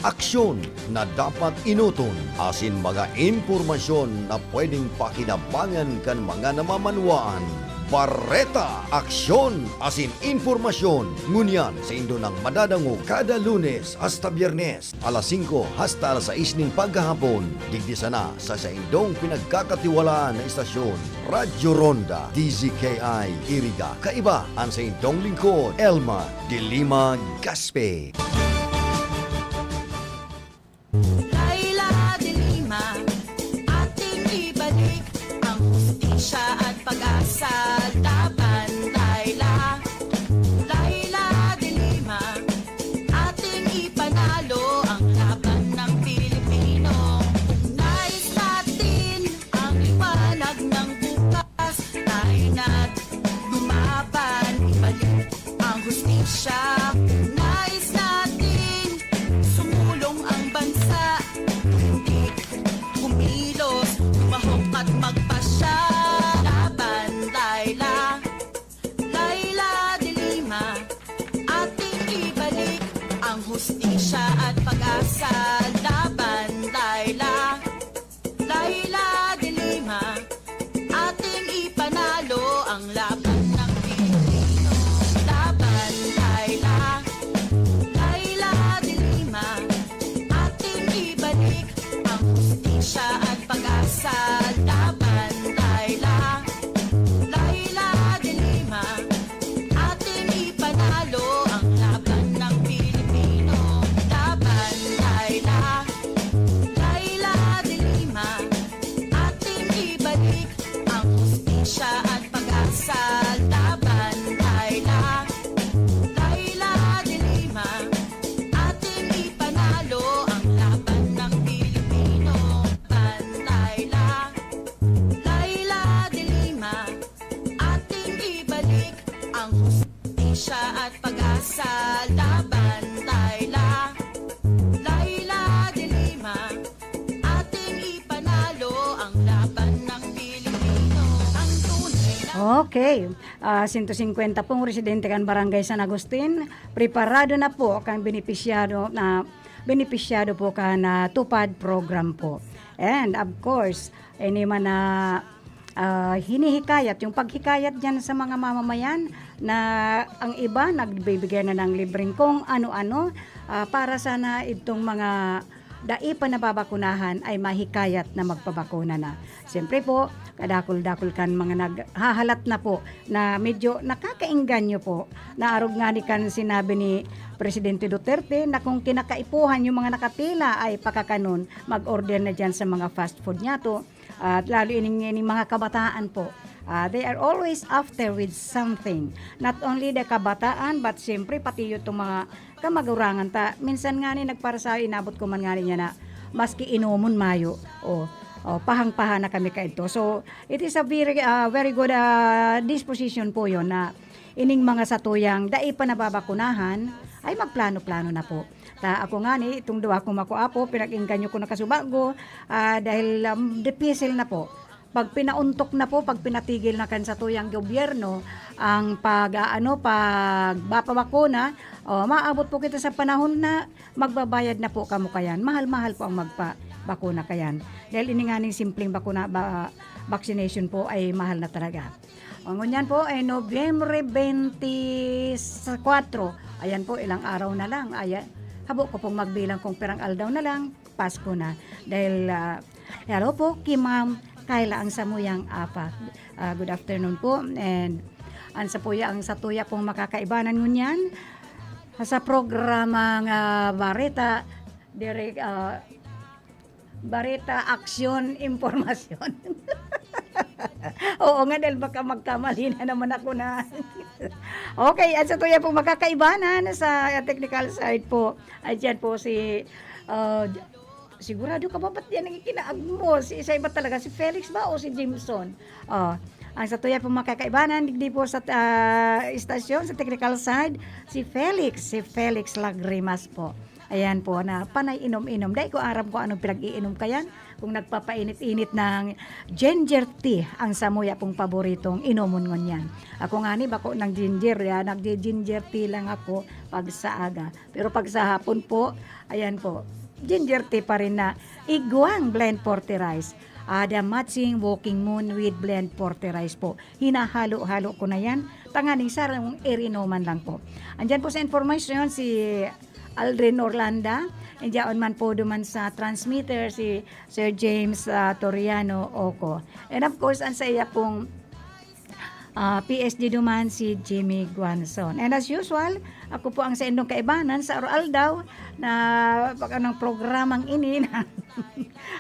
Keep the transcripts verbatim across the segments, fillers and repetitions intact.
aksyon na dapat enoton, asin mga impormasyon na pwedeng pakinabangan kan mga namamanwaan. Bareta, aksyon, asin impormasyon. Ngunyan, saindo nang madadangog kada Lunes hasta Biyernes, alas singko hasta alas sais nin paghahapon, digdi sana sa saindong pinagkakatiwalaan na istasyon, Radyo Ronda, D Z K I, Iriga. Kaiba an saindong lingkod, Elma de Lima Gaspe. Laila de Lima, ating ibalik ang hustisya at pag-asa laban, Laila. Laila de Lima, ating ipanalo ang laban ng Pilipino. Nais natin ang liwanag ng bukas, tayo na't lumaban, ibalik ang hustisya. Nais natin sumulong ang bansa, hindi kumilos, lumahok at magpasya. Laban, Laila, Laila de Lima, ating ibalik ang hustisya at pag-asa. Laban, Laila, Laila de Lima, ating ipanalo ang laban ng Pilipino. Laban, Laila, Laila de Lima, ating ibalik ang hustisya at pag-asa. Laban, Laila, Laila de Lima, ating ipanalo ang laban ng Pilipino. Laban, Laila, Laila de Lima, ating ibalik ang hustisya at pag-asa. Laban, Laila, Laila de Lima, ating ipanalo ang laban ng Pilipino. Laban, Laila, Laila de Lima, ating ibalik ang hustisya at pag-asa. Laban, Laila, Laila de Lima, ating ipanalo ang laban ng Pilipino. Ang tunay na Okay. Ah, sento singkwenta pong residente kan Barangay San Agustin, preparado na po kan benepisyado na, benepisyado po kan, ah, TUPAD program po. And of course, ini man na, ah, hinihikayat, yung paghikayat diyan sa mga mamamayan na ang iba nagbibigay na ng libreng kung ano-ano, ah, para sana itong mga dai pa nababakunahan ay mahikayat na magpabakuna na. Siyempre po, kadakul-dakul kan mga naghahalat na po na medyo nakakaengganyo po. Naarog ngani kan sinabi ni Presidente Duterte na kung kinakaipuhan yung mga nakapila ay pakakanon, mag-order na diyan sa mga fast food niyato. At lalo ining, ining mga kabataan po, ah, they are always after with something. Not only the kabataan, but siyempre pati itong mga kamagurangan ta. Minsan ngani nagparasayo, inabot ko man ngani niya na maski inomon mayo, o, o, pahang-paha na kami kaidto. So, it is a very, ah, very good, ah, disposition po yon na ining mga satuyang dai pa nababakunahan ay magplano-plano na po. Ta ako ngani, itong duwa kong makuapo, pinag-engganyo ko na kasubago, ah, dahil, um, dipisil na po. Pag pinauntok na po, pag pinatigil na kan satuyang gobyerno ang pag-aano, pagbapabakuna, o, maabot po kita sa panahon na magbabayad na po kamo kayan. Mahal-mahal po ang magpabakuna kayan. Dahil ini nganing simpleng bakuna, ba, vaccination po ay mahal na talaga. O, ngunyan po ay Nobyembre twenty-four. Ayan po, ilang araw na lang. Ayan, habo ko pong magbilang kung pirang aldaw na lang, Pasko na. Dahil, ah, hello po ki Ma'am Kayla ang samuyang apa. Ah, good afternoon po. And ang sapuya, ang satuya pong makakaibanan ngunyan sa programang, ah, Bareta, Direk, ah, Bareta, Aksyon, Impormasyon. Oo nga, dahil baka magkamali na naman ako na. Okay, ang satuya pong makakaibanan sa technical side po, ay dyan po si, ah, sigurado ka ba ba't yan ang ikinaag mo? Si, sa iba talaga, si Felix ba o si Jameson? Oh, ang satuya pong makakaibanan, digdi po sa, ah, istasyon, sa technical side, si Felix, si Felix Lagrimas po. Ayan po, na panay inom-inom. Dai ko aram kung anong pinag-iinom kayan. Kung nagpapainit-init ng ginger tea, ang samuya pong paboritong inomon ngunyan. Ako nga ni, bako ng ginger, ya, nagdi-ginger tea lang ako pag sa aga. Pero pag sa hapon po, ayan po, ginger tea pa rin na igwang blend forte rice. Ah, the matching walking moon with blend forte rice po. Hinahalo-halo ko na yan. Tanganing sarong irinoman lang po. Andyan po sa informasyon si Aldrin Orlanda. Indiaon man po duman sa transmitter si Sir James, ah, Toriano Oco. And of course, ang sa iya pong, ah, P S G duman si Jimmy Guanzon. And as usual, ako po ang sa indong kaibanan sa araw-aldaw na pag anong programang ini na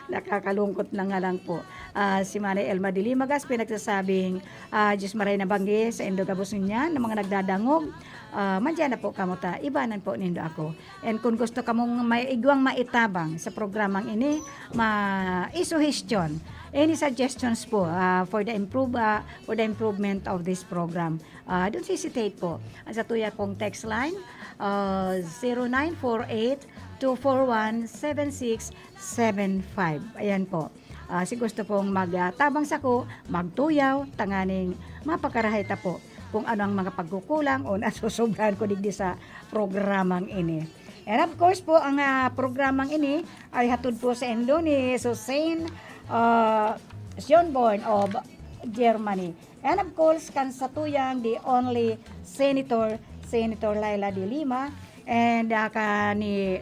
nakakalungkot na nga lang po. Ah, si Manay Elma de Lima Gaspi nagsasabing, ah, "Diyos maray na banggi sa indo gabos niya, ng mga nagdadangog. Ah, mandiyan na po kamo ta, ibanan po nindo ako." And kung gusto kamong may igwang maitabang sa programang ini, ma isuhestyon. Any suggestions po, ah, for the improve, ah, for the improvement of this program? Ah, don't hesitate po. Ang sa tuya pong text line, ah, zero nine four eight two four one seven six seven five. Ayan po. Ah, si gusto pong magtabang sako, magtuyaw, tanganing mapakarahay ta po kung ano ang mga pagkukulang o nasusobrahan ko digdi sa programang ini. And of course po, ang, ah, programang ini ay hatod po sa indo ni Susain, ah, Schönborn of Germany. And of course, kan satuyang the only senator, Senator Leila de Lima, and, ah, ka ni,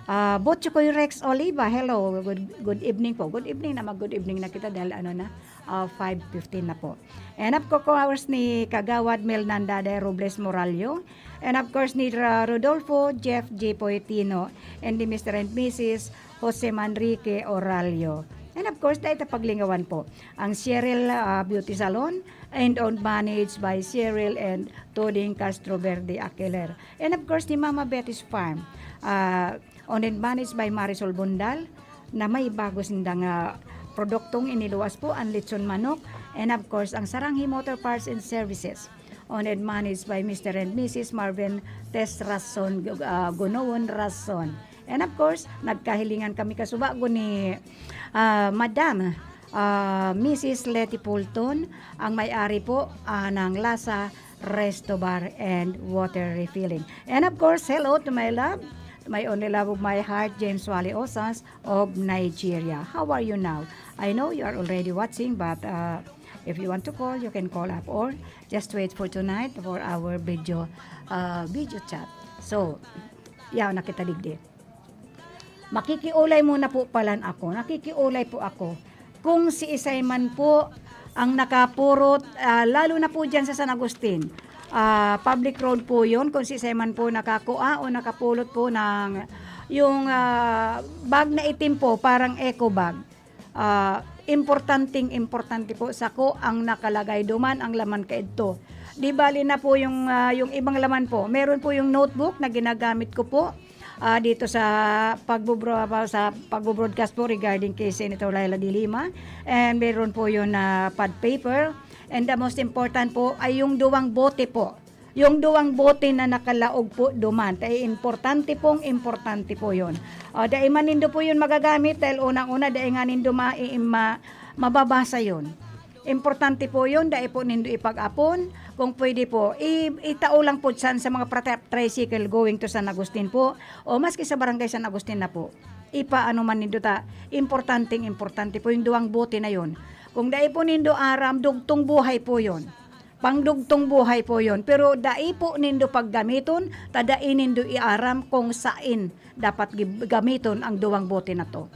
ah, Butchokoy Rex Oliva. Hello, good, good evening po. Good evening na, mag-good evening na kita dahil ano na, ah, five fifteen na po. And of course, ni Kagawad Mel Nandada Robles Morallo. And of course, ni Ra-, Rodolfo Jeff J. Poetino and ni Mister and Missus Jose Manrique Orallo. And of course, dahil ta paglingawan po ang Cheryl, ah, Beauty Salon and owned managed by Cheryl and Toding Castro Verde Aquiler. And of course, ni Mama Betty's Farm, ah, owned and managed by Marisol Bundal, na may bago sindang, ah, produktong iniluwas po, ang lechon manok, and of course, ang Saranghi Motor Parts and Services, owned and managed by Mister and Missus Marvin Tess Rason, ah, Gunowon Rason. And of course, nagkahilingan kami kasubago ni, ah, Madam, ah, Missus Letty Fulton, ang may-ari po, ah, ng Lasa Resto Bar and Water Refilling. And of course, hello to my love, my only love of my heart, James Wally Osas of Nigeria. How are you now? I know you are already watching, but, uh, if you want to call, you can call up or just wait for tonight for our video, uh, video chat. So, yaw na kita digdi. Makikiulay muna po palan ako. Nakikiulay po ako. Kung si isay man po ang nakapurot, ah, lalo na po dyan sa San Agustin, ah, public road po yun. Kung si isay man po nakakua o nakapulot po ng yung, ah, bag na itim po, parang eco bag. Ah, importanteng importante po sako ang nakalagay duman ang laman kaidto. Di bali na po yung, ah, yung ibang laman po. Meron po yung notebook na ginagamit ko po, ah, dito sa pagbubro-, sa pagbo-broadcast po regarding kay Senator Leila de Lima. And meron po yun na pad paper. And the most important po ay yung duwang bote po. Yung duwang bote na nakalaog po duman. Kaya importante pong importante po yun. Ah, dai man nindo po yun magagamit dahil unang-una, dai nga nindo ma-, ma-, mababasa yun. Importante po yun, dai po nindo ipag-apon. Kung pwede po, i-, itao lang po dyan sa mga prata-, tricycle going to San Agustin po. O maski sa Barangay San Agustin na po. Ipaano man nindo ta, importanteng importante po yung duwang bote na yun. Kung dai po nindo aram, dugtong buhay po yun. Pangdugtong buhay po yun. Pero dai po nindo paggamiton, ta dai nindo iaram kung sain dapat gib-, gamiton ang duwang bote na to.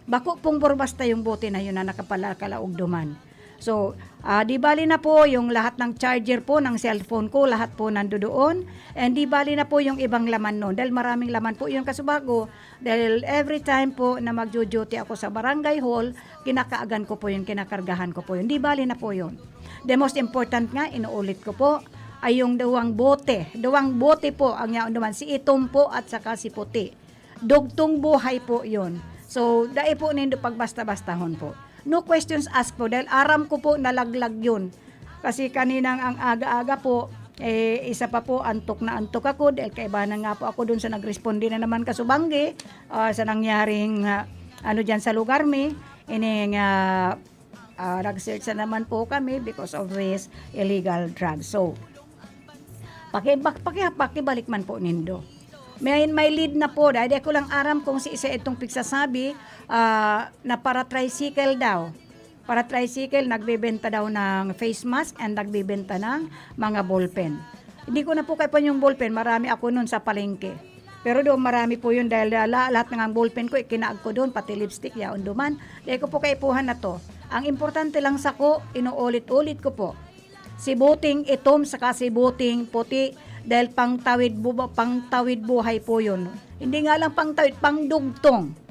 Bako pong basta yung bote na yun na nakapalakalaog duman. So, ah, di bali na po yung lahat ng charger po ng cellphone ko, lahat po nandoon. And di bali na po yung ibang laman nun, dahil maraming laman po yung kasubago. Dahil every time po na magjo-duty ako sa barangay hall, kinakaagan ko po yun, kinakargahan ko po yun. Di bali na po yun. The most important nga, inuulit ko po, ay yung duwang bote. Duwang bote po ang yaon naman, si itom po at saka si puti. Dugtong buhay po yun. So, dai po nindo pagbasta-bastahon po. No questions asked po, dahil aram ko po nalaglag yun. Kasi kaninang ang aga-aga po, Eh, isa pa po, antok na antok ako dahil kaiba na nga po ako dun sa nagresponde na naman kasubanggi, ah, sa nangyaring, ah, ano diyan sa lugar mi, ining, ah, ah, nag-search na naman po kami because of this illegal drug. So, paki-, bak-, paki-, pakibalik man po nindo. May, may lead na po, dahil di ko lang aram kung si isa itong pigsasabi, ah, na para tricycle daw. Para tricycle, nagbebenta daw ng face mask and nagbebenta ng mga ballpen. Hindi ko na po kaipuhan yung ballpen, marami ako nun sa palengke. Pero doon marami po yun dahil la-, lahat ng ballpen ko, ikinaag ko doon, pati lipstick, yaon duman. Dahil ko po kaipuhan na to. Ang importante lang sa ko, inuulit-ulit ko po. Si buting itom saka si buting puti dahil pangtawid bu-, pangtawid buhay po yun. Hindi nga lang pangtawid, pangdugtong.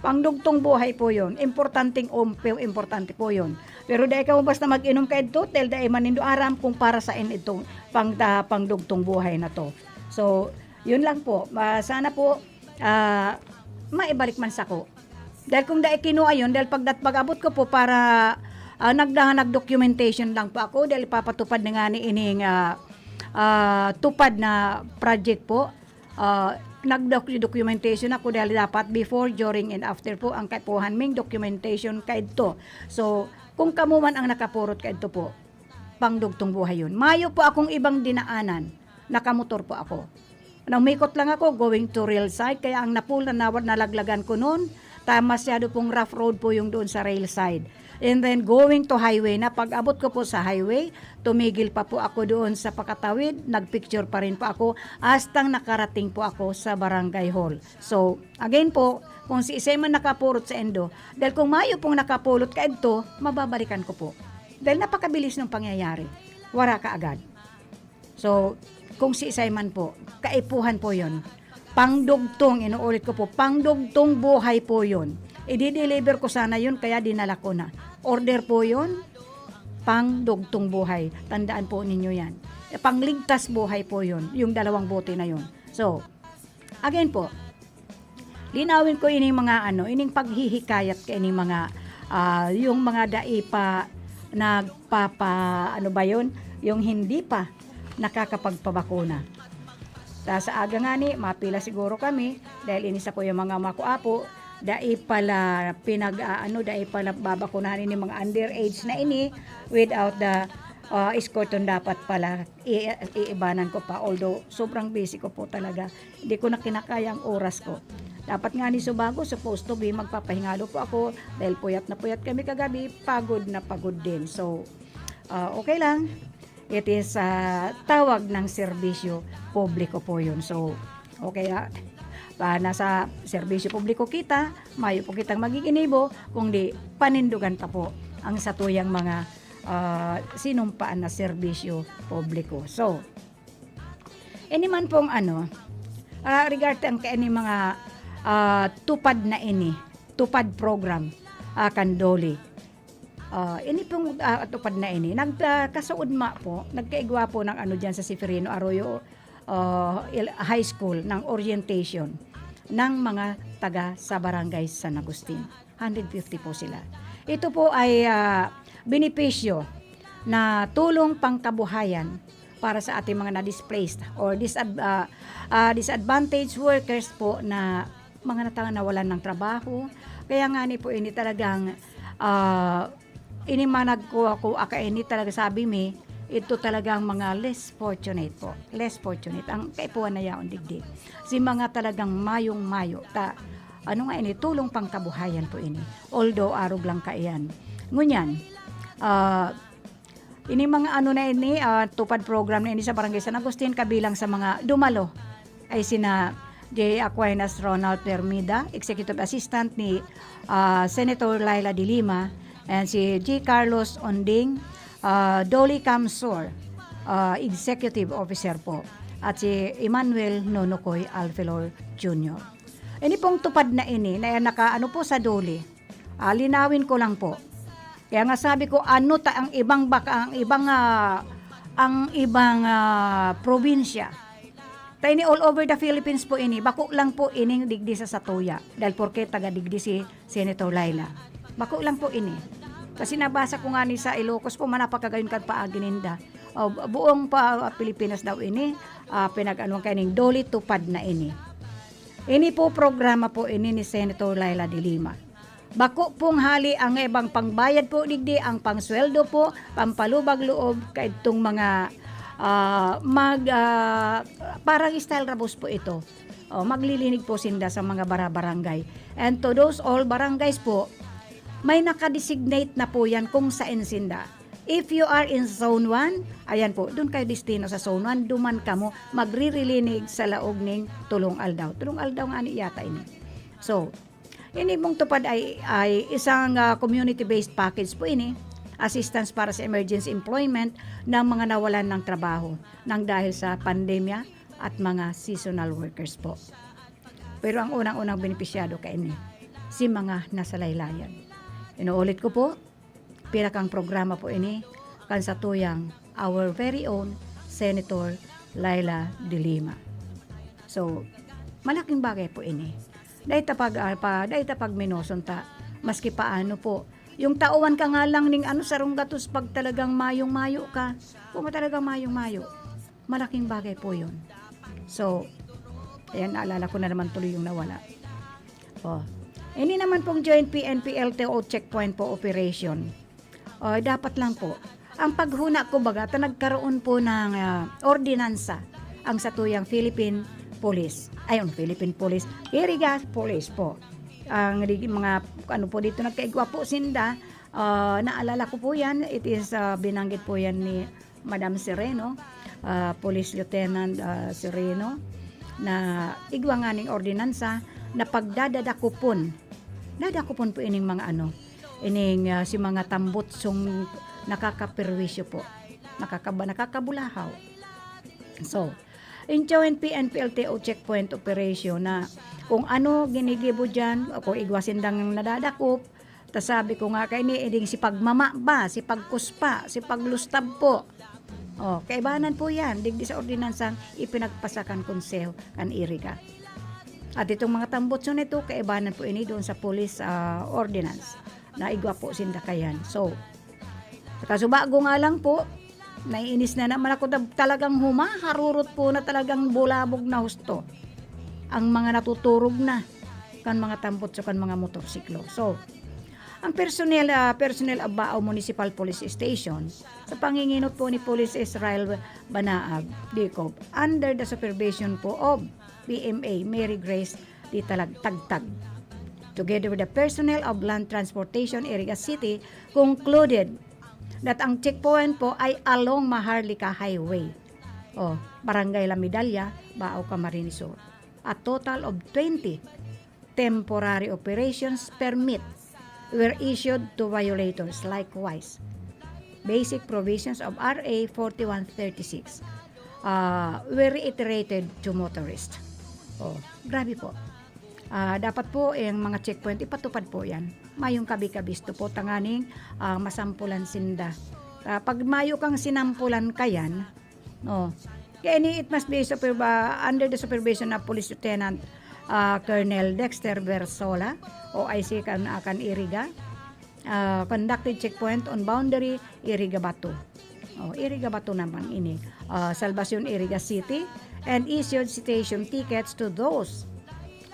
Pangdugtong buhay po yun. Importanteng um-, importante po yun. Pero dai kamo basta mag-inom ka idto, dahil dai man nindo aram kung para saan itong pang, ah, pangdugtong buhay na to. So, yun lang po. Ah, sana po, ah, maibalik man sako. Dahil kung dai kinuha yun, dahil pagdat-, pag-abot ko po para, ah, nagdahan nag-documentation lang po ako, dahil ipapatupad na nga ni ining, ah, ah, tupad na project po. Ah, nag-documentation ako dahil dapat before, during, and after po ang kaipuhan ming documentation kaidto. So, kung kamo man ang nakapurot kaidto po, pangdugtong buhay yun. Mayo po akong ibang dinaanan. Nakamotor po ako. Umikot lang ako going to rail side, kaya ang napul na nawad nalaglagan ko noon, ta masyado pong rough road po yung doon sa rail side. And then going to highway na, pag-abot ko po sa highway, tumigil pa po ako doon sa pakatawid, nagpicture pa rin po ako, hastang nakarating po ako sa barangay hall. So, again po, kung si isay man nakapurot sa endo, dahil kung mayo pong nakapulot ka ito, mababalikan ko po. Dahil napakabilis ng pangyayari, wara ka agad. So, kung si isay man po, kaipuhan po yon. Pangdugtong, inuulit ko po, pangdugtong buhay po yon. Idideliver ko sana yon, kaya dinala ko na. Order po yon, pangdugtong buhay. Tandaan po ninyo yan. Pangligtas buhay po yon, yung dalawang bote na yon. So, again po, linawin ko ining mga ano, ining paghihikayat ka ining mga, ah, yung mga dai pa nagpapa-, ano ba yun? Yung hindi pa nakakapagpabakuna. Ta sa aga ngani, mapila siguro kami, dahil ini sa ko yung mga makuapo, dai pala pinag-aano, dai pala babakunahan ini mga underage na ini without the, ah, escorton dapat pala i-, iibanan ko pa. Although, sobrang busy ko po talaga. Hindi ko na kinakaya ang oras ko. Dapat nga ni subago, supposed to be, magpapahingalo po ako dahil puyat na puyat kami kagabi, pagod na pagod din. So, ah, okay lang. It is, ah, tawag ng serbisyo publiko po yun. So, okay, ah, pa, nasa serbisyo publiko kita, mayo po kitang magiginibo, kundi panindugan ta po ang satuyang mga, ah, sinumpaan na serbisyo publiko. So, ini man pong ano, ah, regarding kaini mga, ah, tupad na ini, tupad program, ah, kan DOLE. Ah, ini pong, ah, tupad na ini, nagka-, kasaudma po, nagkaigwa po ng ano diyan sa Seferino Arroyo, ah, Il-, High School ng orientation ng mga taga sa Barangay San Agustin. Hundred fifty po sila. Ito po ay, ah, benepisyo na tulong pangkabuhayan para sa ating mga na-displaced or disad-, ah, ah, disadvantaged workers po na mga nata-, nawalan ng trabaho. Kaya nga ni po ini talagang, ah, ini mga nagkuha-kuha kaini talaga sabi mi, ito talagang mga less fortunate po. Less fortunate. Ang kaipuhan na yaon digdi. Si mga talagang mayong-mayo. Ta, ano nga ini, tulong pangkabuhayan po ini. Although arog lang kaiyan. Ngunyan, ah, ini mga ano na ini, ah, tupad program na ini sa Barangay San Agustin kabilang sa mga dumalo ay sina J Aquinas Ronald Hermida, Executive Assistant ni, ah, Senator Leila de Lima, and si J Carlos Onding, ah, Dolly Camsor, ah, Executive Officer po, at si Emmanuel Nonokoy Alfelor Junior. Ini pong tupad na ini na naka-ano po sa DOLE. Ah, linawin ko lang po. Kaya nga sabi ko, ano ta ang ibang baka, ang ibang, ah, ang ibang, ah, probinsya. Ta ini all over the Philippines po ini. Bako lang po ining digdi sa satuya. Dahil porke taga digdi si Senator Leila. Bako lang po ini. Kasi nabasa ko nga ni sa Ilocos po, manapakagayon kan paagi ninda. O, buong pa Pilipinas daw ini, ah, pinag-anuhan kaining DOLE TUPAD na ini. Ini po programa po ini ni Senator Leila de Lima. Bako pong hali ang ibang pangbayad po digdi, ang pangsweldo po, pampalubag loob, kaidtong mga, ah, mag, ah, parang style rabos po ito. O, maglilinig po sinda sa mga bara-barangay. And to those all barangays po, may naka-designate na po yan kung saan sinda. If you are in Zone one, ayan po, dun kayo destino sa Zone one, duman kamo magririlinig sa laog ning tulong aldaw. Tulong aldaw nga ni yata ini. So, ini pong TUPAD ay, ay isang, ah, community-based package po ini, assistance para sa emergency employment ng mga nawalan ng trabaho nang dahil sa pandemya at mga seasonal workers po. Pero ang unang-unang benepisyado kaini, si mga nasalaylayan. Inuulit ko po, pira kang programa po ini kan satuyang our very own Senator Leila de Lima. So, malaking bagay po ini. Dahil ta pag, ah, pa, dahil ta pagminoson ta, maski paano po, yung tauhan ka nga lang ning ano, sarong gatos pag talagang mayong-mayo ka. Kung talagang mayong-mayo, malaking bagay po yun. So, ayan, naalala ko na naman tuloy yung nawala. Oh. Ini naman pong Joint P N P L T O checkpoint po operation. Oh, dapat lang po. Ang paghuna ko baga, ta nagkaroon po ng, ah, ordinansa ang satuyang Philippine Police. Ay, ang Philippine Police. Iriga Police po. Ang rig-, mga, ano po dito, nagkaigwa po sinda. Ah, naalala ko po yan. It is, ah, binanggit po yan ni Madam Sereno, ah, Police Lieutenant, ah, Sereno, na igwa nga ning ordinansa na pagdadadakupon. Dadakupon po ining mga ano, ining, ah, si mga tambutsong nakakaperwisyo po. Nakakaba-, nakakabulahaw. So, in Joint P N P L T O checkpoint operation na kung ano ginigibo dyan, o kung igwa sindang nadadakop, ta sabi ko nga kaini, iding si pagmama ba, si pagkuspa, si paglustab po. Oh, kaibanan po yan, digdi sa ordinansang ipinagpasa kan Konseho kan Iriga. At itong mga tambutso nito, kaibanan po ini doon sa police, ah, ordinance na igwa po sinda kayan. So, kasubago nga lang po, naiinis na naman ako, tab-, talagang humaharurot po na talagang bulabog na husto ang mga natuturog na kan mga tambutso kan mga motorsiklo. So, ang personnel, ah, personnel of Baao Municipal Police Station, sa panginginot po ni Police Israel Banaag Dicob, under the supervision po of P M A Mary Grace Ditalag Tagtag, together with the personnel of Land Transportation Iriga City, concluded that ang checkpoint po ay along Maharlika Highway, o Barangay La Medalla, Baao, Camarines Sur. A total of twenty temporary operations permit were issued to violators. Likewise, basic provisions of R A forty-one thirty-six, ah, were reiterated to motorists. Oh, grabe po. Ah, dapat po, eh, ang mga checkpoint, ipatupad po yan. Mayong kabi-kabisto po, tanganing, ah, masampulan sinda. Ah, pag mayo kang sinampulan kayan, oh, kaya ni, it must be supervi-, under the supervision of Police Lieutenant, ah, Colonel Dexter Versola, O I C kan, ah, kan Iriga, ah, conducted checkpoint on boundary Iriga Bato. Oh, Iriga Bato naman ini. Ah, Salvacion, Iriga City, and issued citation tickets to those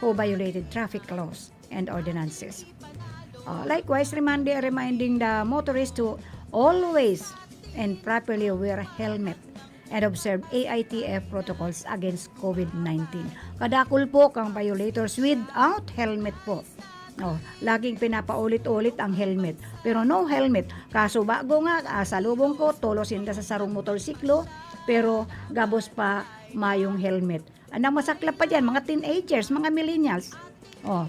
who violated traffic laws and ordinances. Ah, likewise, reminding, reminding the motorists to always and properly wear helmet and observe A I T F protocols against COVID nineteen. Kadakul po kang violators without helmet po. Oh, laging pinapaulit-ulit ang helmet. Pero no helmet. Kaso bago nga, ah, salubong ko, tulos sinda sa sarong motorsiklo, pero gabos pa mayong helmet. Ang masaklap pa dyan, mga teenagers, mga millennials. Oh,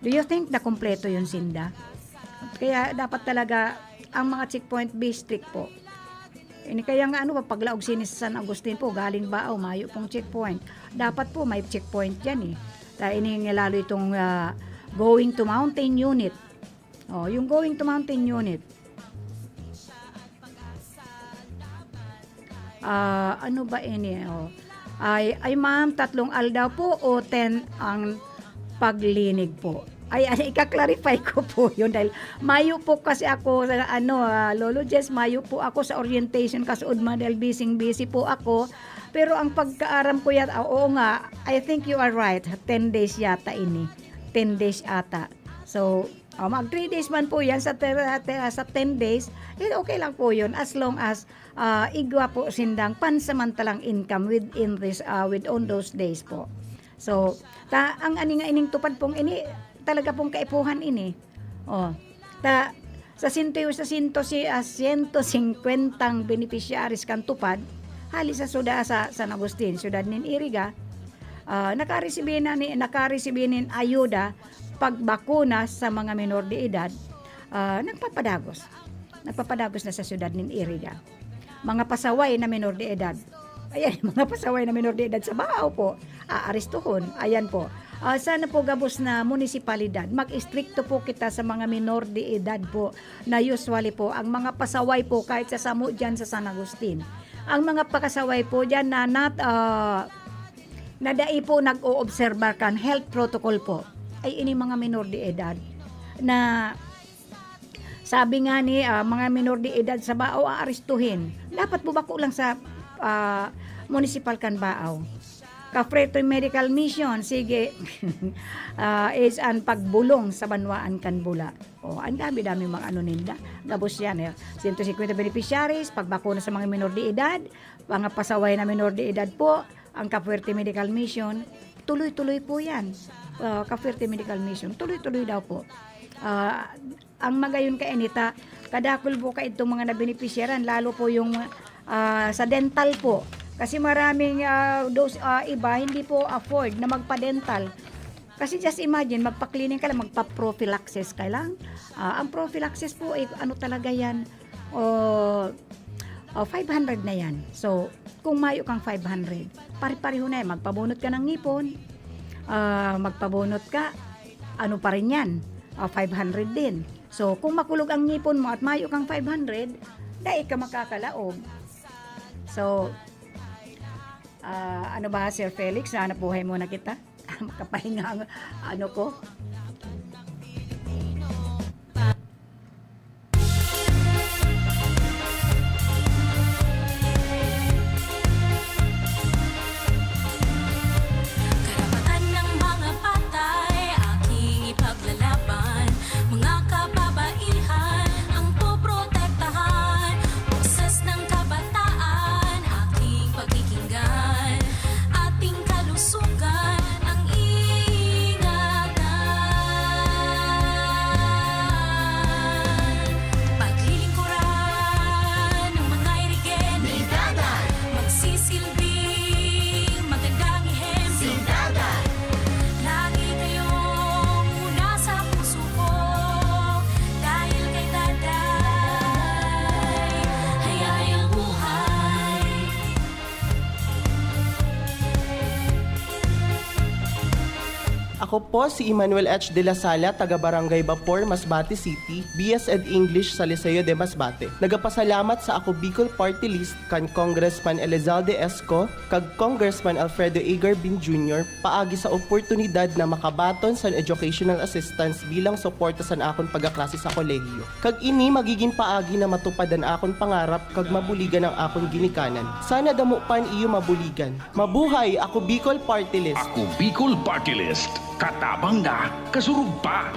do you think na kompleto yun sinda? Kaya dapat talaga ang mga checkpoint be strict po. Ini kaya nga ano, paglaog sini sa San Agustin po, galing Baao, mayo pong checkpoint. Dapat po may checkpoint dyan eh. Ta ini nga lalo itong, ah, going to mountain unit. Oh, yung going to mountain unit. Ah, ano ba ini? Oh. Ay, ay ma'am, tatlong aldaw po o ten ang paglinig po. Ay, ay, ika-clarify ko po yun dahil mayo po kasi ako sa ano, ah, Lolo Jess, mayo po ako sa orientation kasuodma dahil busy-busy po ako. Pero ang pagkaaram ko yata, ah, oo nga, I think you are right, ten days yata ini. Ten days ata. So, ah, mag three days man po yan sa ter-, ter-, sa ten days, eh, okay lang po yun as long as, ah, igwa po sindang pansamantalang income within this, ah, within those days po. So, ta-, ang ani nga ining TUPAD pong ini, talaga pong kaipuhan ini. Oh, ta-, sa sento, sa sento si, ah, sento singkwentang beneficiaries kan TUPAD, hali sa suda-, sa San Agustin, siyudad nin Iriga, ah, nakaresibi na ni, nakaresibi nin ayuda pagbakuna sa mga menor de edad, ah, nagpapadagos. Nagpapadagos na sa siyudad nin Iriga. Mga pasaway na menor de edad. Ayan, mga pasaway na menor de edad sa Baao po, aarestuhon. Ayan po. Ah, sana po gabos na munisipalidad, mag-istrikto po kita sa mga menor de edad po na usually po, ang mga pasaway po kahit sa samo dyan sa San Agustin. Ang mga pakasaway po dyan na not, ah, na dai po nag-oobserbar kan health protocol po, ay ini mga menor de edad na sabi nga ni, ah, mga menor de edad sa Baao aarestuhin. Dapat po bako lang sa, ah, munisipal kan Baao. Ka-free to medical mission, sige. Ah, is an pagbulong sa banwaan kan bula. Oh, ang dami-dami mga ano ninda. Gabos yan, eh. Sento singkwenta beneficiaries, pagbakuna sa mga menor de edad, mga pasaway na menor de edad po, ang Ka-Fuerte Medical Mission, tuloy-tuloy po yan. Ah, Ka-Fuerte Medical Mission, tuloy-tuloy daw po. Ah, ang magayon kaini ta, kadakul po kaidtong mga nabenepisyaran, lalo po yung, ah, sa dental po. Kasi maraming, ah, those, ah, iba hindi po afford na magpa-dental. Kasi just imagine, magpa-cleaning ka lang, magpa-prophylaxis ka lang. Ah, ang prophylaxis po, eh, ano talaga yan? O, o, five hundred na yan. So, kung mayo kang five hundred, pare-pareho na yan. Magpabunot ka ng ngipon, ah, magpabunot ka, ano pa rin yan? Ah, five hundred din. So, kung makulog ang ngipon mo at mayo kang five hundred, dai ka makakalaog. So, ah, ano ba, Sir Felix? Hanap buhay muna kita. Makapahinga ang ano ko. Karapatan ng mga patay, aking ipaglalaban. Mga kababaihan, ang poprotektahan. Boses ng kabataan, aking pakikinggan. Ating kalusugan, ang ingatan. Paglilingkuran ng mga irigen ni Daday. Magsisilbing magandang ehemplo si Daday. Lagi kayong una sa puso ko. Dahil kay Daday, hayahayang buhay. Ako po si Emmanuel H. de la Sala, taga Barangay Bapor, Masbate City, B S ed English sa Liceo de Masbate. Nagapasalamat sa Ako Bicol Party List kan Congressman Elizalde Esco kag Congressman Alfredo A. Garbin Junior paagi sa oportunidad na makabaton san educational assistance bilang suporta san akon pagkaklase sa kolehiyo. Kag ini magigin paagi na matupad an akon pangarap kag mabuligan ang akon ginikanan. Sana damo pa an iyo mabuligan. Mabuhay! Ako Bicol Party List! Ako Bicol Party List. Katabang na, kasurog pa.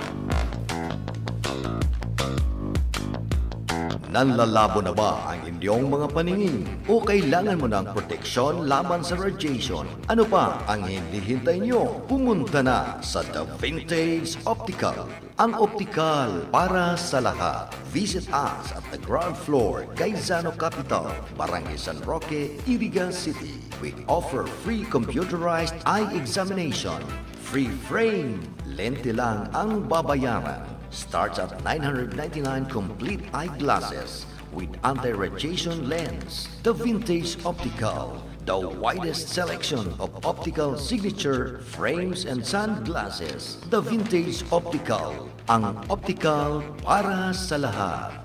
Nanlalabo na ba ang inyong mga paningin? O kailangan mo ng proteksyon laban sa radiation? Ano pa ang hinihintay nyo? Pumunta na sa The Vintage Optical. Ang optikal para sa lahat. Visit us at the ground floor, Gaisano Capital, Barangay San Roque, Iriga City. We offer free computerized eye examination, free frame, lente lang ang babayaran. Starts at nine hundred ninety-nine complete eyeglasses with anti-radiation lens. The Vintage Optical, the widest selection of optical signature frames and sunglasses. The Vintage Optical, ang optical para sa lahat.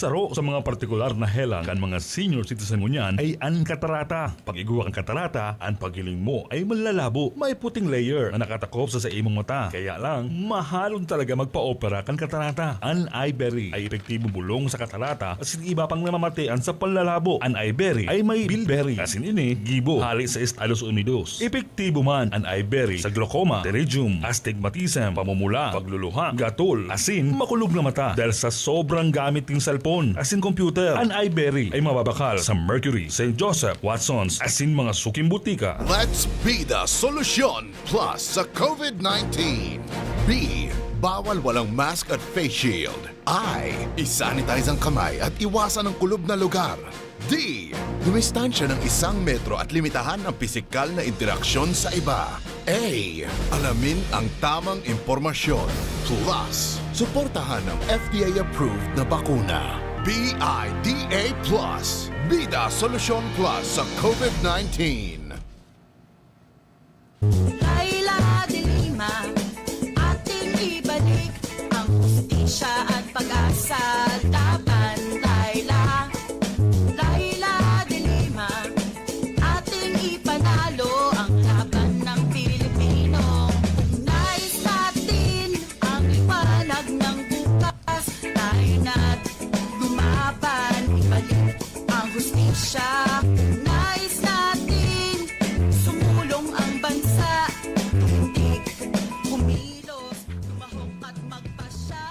Saro sa mga partikular na helang kan mga senior citizen ngunyan ay an katarata. Pag-igwa kan katarata, an paghiling mo ay manlalabo. May puting layer na nakatakop sa, sa imong mata. Kaya lang, mahalon talaga magpa-opera kan katarata. An Iberry ay epektibong bulong sa katarata asin iba pang namamatian sa panlalabo. An Iberry ay may bilberry, asin ini gibo hali sa Estados Unidos. Epektibo man an Iberry sa glaucoma, pterygium, astigmatism, pamumula, pagluluha, gatol, asin makulog na mata dahil sa sobrang gamit nin cellphone asin computer. An Iberry ay mababakal sa Mercury, Saint Joseph, Watsons, asin mga suking butika. Let's be the solution plus sa COVID nineteen. B, bawal walang mask at face shield. I, isanitize ang kamay at iwasan ang kulob na lugar. D, dumistansya ng isang metro at limitahan ang pisikal na interaksyon sa iba. A, alamin ang tamang impormasyon. Plus, suportahan ang F D A-approved na bakuna. B I D A plus. Bida Solusyon Plus sa COVID nineteen. Laila de Lima, ating ibalik ang hustisya at pag-asa laban, Laila. Laila de Lima, ating ipanalo ang laban ng Pilipino. Kung nais natin ang liwanag ng bukas, tayo na't lumaban, ibalik ang hustisya. Kung nais natin sumulong ang bansa, tumindig, kumilos, lumahok at magpasya.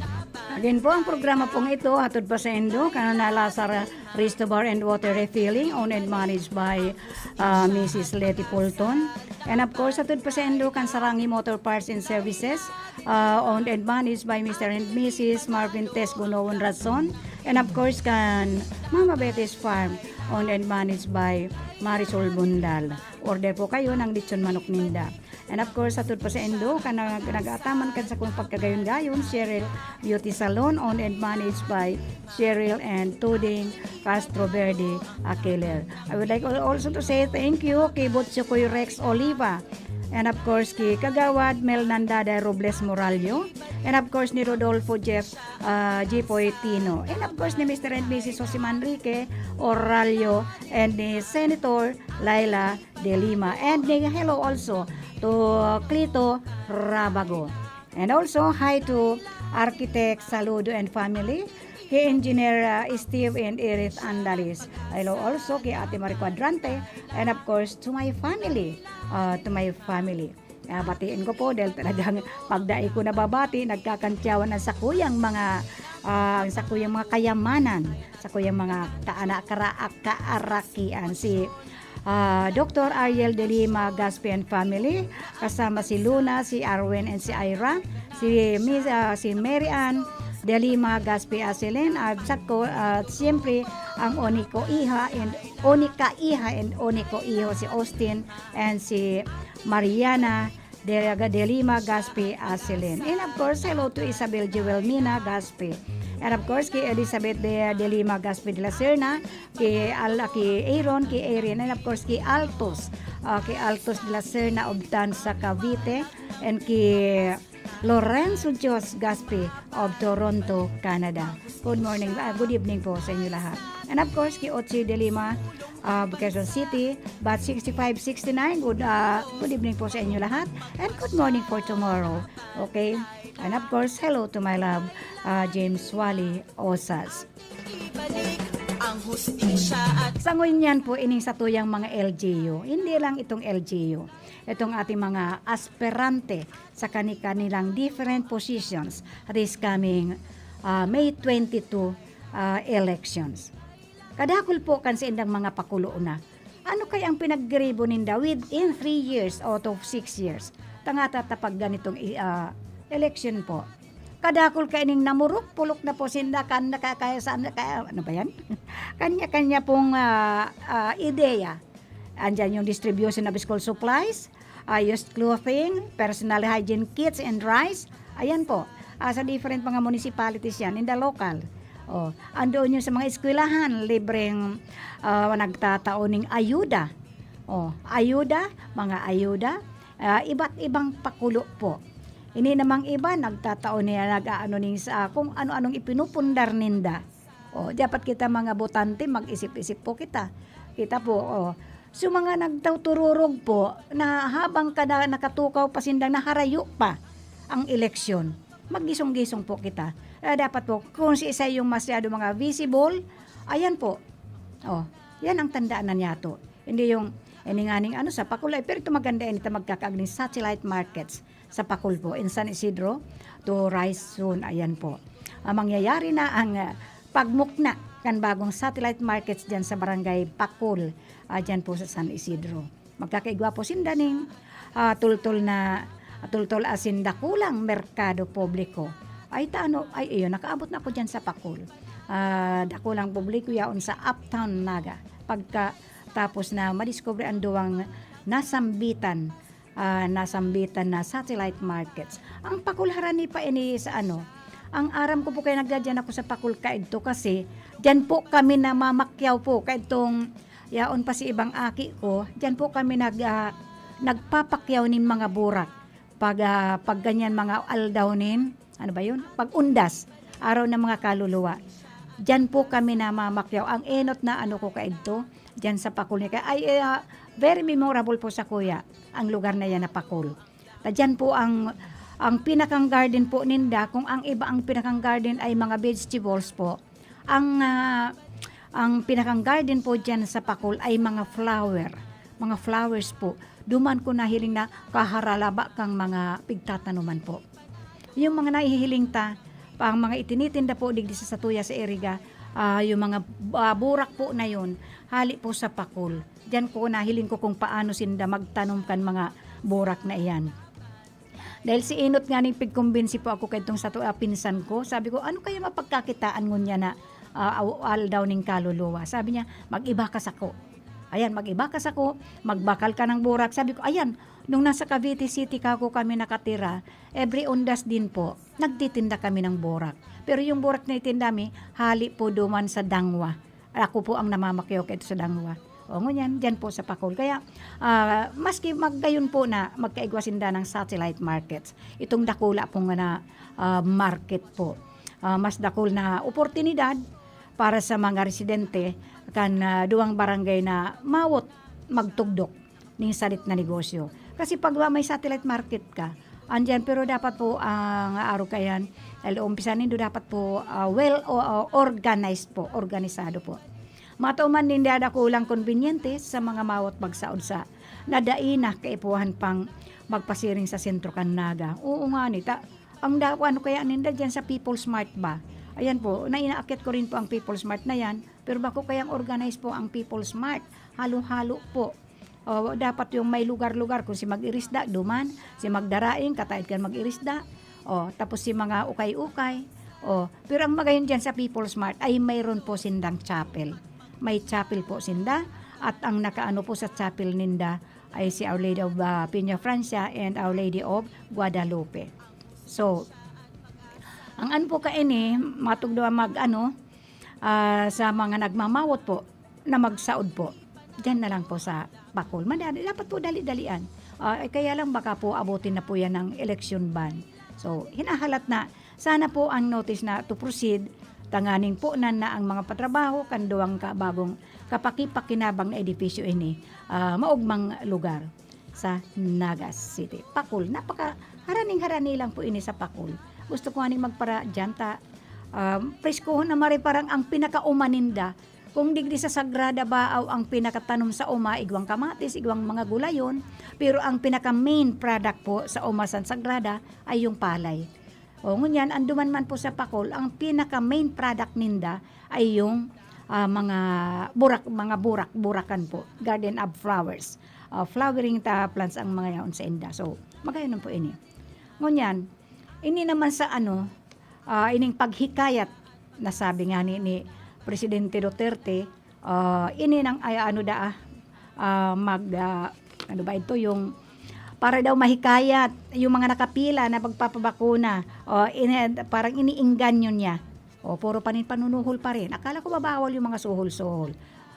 Laban. Again po, ang programa pong ito, hatod pa saindo kan Lazar Resto Bar and Water Refilling, owned and managed by, ah, Missus Leti Pulton. And of course, hatod pa saindo kan Sarangi Motor Parts and Services, ah, owned and managed by Mister and Missus Marvin Tess Gunowon Rason. And of course, kan Mama Betty's Farm, owned and managed by Marisol Bundal. Order po kayo ng lechon manok ninda. And of course, hatod pa saindo kan nag-, nag-aataman kan sakong pagkagayon-gayon, Cheryl Beauty Salon, owned and managed by Cheryl and Tuding Castro Verde Aquiler. I would like al-, also to say thank you kay Butsukoy Rex Oliva. And of course, kay Kagawad Mel Nandada Robles Morallo. And of course, ni Rodolfo Jeff, ah, Jipoy Tino. And of course, ni Mister and Missus Jose Manrique Orallo and ni Senator Laila de Lima. And ni hello also to Clito Rabago. And also, hi to Architect Saludo and family, kay Engineer, ah, Steve and Iris Andalis. Hello also kay Ate Marie Cuadrante, and of course, to my family, ah, to my family. Ah, batiin ko po dahil talagang pag dai ko nababati, nagkakantyawan ang sakuyang mga, ah, ang sakuyang mga kayamanan, sakuyang mga kaana-, kara-, kaarakian. Si, ah, Doktor Ariel de Lima Gaspi and family, kasama si Luna, si Arwen and si Ira, si Miss, ah, si Mary Ann de Lima Gaspi Asilin, at sako, at siyempre ang oniko iha and onika iha and oniko iho si Austin and si Mariana de, de Lima Gaspi Asilin. And of course, hello to Isabel Joelmina Gaspi. And of course, kay Elizabeth de, de Lima Gaspi de la Serna, kay Al-, kay Aaron, kay Erin, and of course, kay Altos, ah, kay Altos de la Serna of Tansa, Cavite, and kay Lorenzo Dios Gaspi of Toronto, Canada. Good morning, ah, good evening po sa inyo lahat. And of course, kay Otsi de Lima, ah, Quezon City, Bat sixty-five sixty-nine, good, ah, good evening po sa inyo lahat. And good morning for tomorrow. Okay? And of course, hello to my love, ah, James Wally Osas. Ibalik ang hustisya at Sa ngunyan po, ining satuyang mga L G U, hindi lang itong L G U, itong ating mga aspirante sa kani-kanilang different positions this coming, ah, May twenty-two, ah, elections. Kadakul po kan saindang mga pakulo na. Ano kaya ang pinaggiribo ninda within three years out of six years? Tangata ta pag ganitong i-, ah, election po. Kadakul kaining namurok-pulok na po sinda kan nakakaya sa, naka-, ano ba yan? Kanya-kanya pong, ah, ah, ideya. Andyan yung distribution of school supplies, ah, used clothing, personal hygiene kits and rice. Ayan po, ah, sa different mga municipalities yan, in the local. Oh, andoon yung sa mga eskwelahan, libreng, ah, nagtatao ning ayuda. Oh, ayuda, mga ayuda, ah, iba't ibang pakulo po. Ini namang iba, nagtatao niya, nag-aano ning sa kung ano-anong ipinupundar ninda. O, dapat kita mga botante, mag-isip-isip po kita. Kita po, o. So, mga nagtutururog po, na habang kada nakatukaw pa sindang naharayo pa ang eleksyon, maggisong-gisong po kita. Ah, dapat po, kung si isa yung masyado mga visible, ayan po. O, yan ang tandaan na niyato. Hindi yung, eh, nganing ano, sa Pakulay, pero ito maganda yan, ito magkakaagning satellite markets sa Pakul po, in San Isidro to rise soon. Ayan po. Ah, mangyayari na ang, ah, pagmukna kan bagong satellite markets dyan sa Barangay Pakul, ah, dyan po sa San Isidro. Magkakaigwa po sinda ning, ah, tultol na, tultol asin dakulang merkado publiko. Ay, ta ano, ay, iyo, nakaabot na ako dyan sa Pakul. Ah, dakulang publiko yaon sa Uptown Naga. Pagka, tapos na madiskubre ang duwang nasambitan, ah, nasambitan na satellite markets. Ang Pakul harani pa ini sa ano, ang aram ko po kaya nagdadyan ako sa Pakul kaidto kasi dyan po kami namamakyaw po kaidtong yaon pa si ibang aki ko, dyan po kami nag, ah, nagpapakyaw nin mga burak. Pag, ah, pag ganyan mga aldaw nin, ano ba yun? Pag undas, araw ng mga kaluluwa. Diyan po kami namamakyaw. Ang enot na ano ko kaidto, diyan sa Pakul niya. Kaya, ay, eh, ah, very memorable po sa kuya, ang lugar na yan na Pakul. Ta diyan po ang, ang pinakang garden po ninda, kung ang iba ang pinakang garden ay mga vegetables po. Ang, ah, ang pinakang garden po diyan sa Pakul ay mga flower, mga flowers po. Duman ko nahiling na kaharalaba kang mga pigtatanuman po. Yung mga nahihiling ta, pa ang mga itinitinda po digdi sa satuya sa Iriga, ah, yung mga, ah, burak po na yun, hali po sa Pakul. Diyan ko nahiling ko kung paano sinda magtanom kan mga burak na iyan. Dahil si Inot nga ning pigkumbinsi po ako kadtong sato, ah, pinsan ko. Sabi ko, "Ano kaya mapagkakitaan ngunyan na, ah, aw-, aldaw ning kaluluwa?" Sabi niya, "Mag-iba ka sako. Ayan, mag-iba ka sako, magbakal ka ng burak." Sabi ko, "Ayan, nung nasa Cavite City kako kami nakatira, every undas din po, nagtitinda kami ng burak. Pero yung burak na itinda mi, hali po duman sa Dangwa." Ako po ang namamakyaw kaito sa Dangwa. O, ngunyan, diyan po sa Pakul. Kaya, ah, maski maggayon po na magkaigwa sinda ng satellite markets, itong dakula pong na, ah, market po. Ah, mas dakul na oportunidad para sa mga residente kan, ah, duwang barangay na mawot magtugdok ning salit na negosyo. Kasi pag wa-, may satellite market ka, andiyan, pero dapat po ang aaro kayan, dahil umpisa nindo dapat po, ah, well o, o organized po, organisado po. Matao man nin dakulang konbinyente sa mga mawot magsaod sa na dai na kaipuhan pang magpasiring sa sentro kan Naga. Oo nga ni, ta-, ang da-, ano kaya ninda diyan sa People's Mart ba? Ayan po, na inaakyat ko rin po ang People's Mart na yan, pero bako kayang organize po ang People's Mart. Halo-halo po. O, dapat yung may lugar-lugar, kung si mag-irisda, duman, si magdaraing, kataid kan mag-irisda. O, tapos si mga ukay-ukay. O, pero ang magayon diyan sa People's Mart ay mayroon po sindang chapel. May chapel po sinda, at ang nakaano po sa chapel ninda ay si Our Lady of, ah, Peña Francia and Our Lady of Guadalupe. So, ang ano po kaini, matugdo ang mag-ano, ah, sa mga nagmamawot po na magsaod po, diyan na lang po sa Pakul. Madali, dapat po dali-dalian. Ah, eh, kaya lang baka po abutin na po yan ng election ban. So, hinahalat na, sana po ang notice na to proceed, tanganing po na, na ang mga patrabaho kan duwang ka-, bagong kapakipakinabang na edipisyo ini, ah, maogmang lugar sa Naga City. Pakul, napaka haraning-harani lang po ini sa Pakul. Gusto ko aning magpara diyan ta, um, preskuhon na mare parang ang pinakauma ninda. Kung digdi sa Sagrada Baaw ang pinakatanom sa uma, igwang kamatis, igwang mga gulayon, pero ang pinaka main product po sa uma sa Sagrada ay yung palay. O, ngunyan, anduman man po sa Pakul, ang pinaka main product ninda ay yung, ah, mga burak, mga burak, burakan po, garden of flowers. Ah, flowering ta plants ang mga yaon sa inda. So, magayon po ini. Ngunyan, ini naman sa ano, ah, ining paghikayat, nasabi nga ni, ni Presidente Duterte, ah, ini nang, ay, ano daa, ah, mag, ah, ano ba ito, yung para daw mahikayat yung mga nakapila na magpapabakuna. O, ini, parang iniingganyo niya. O, puro pa rin panunuhol pa rin. Akala ko ba bawal yung mga suhol-suhol?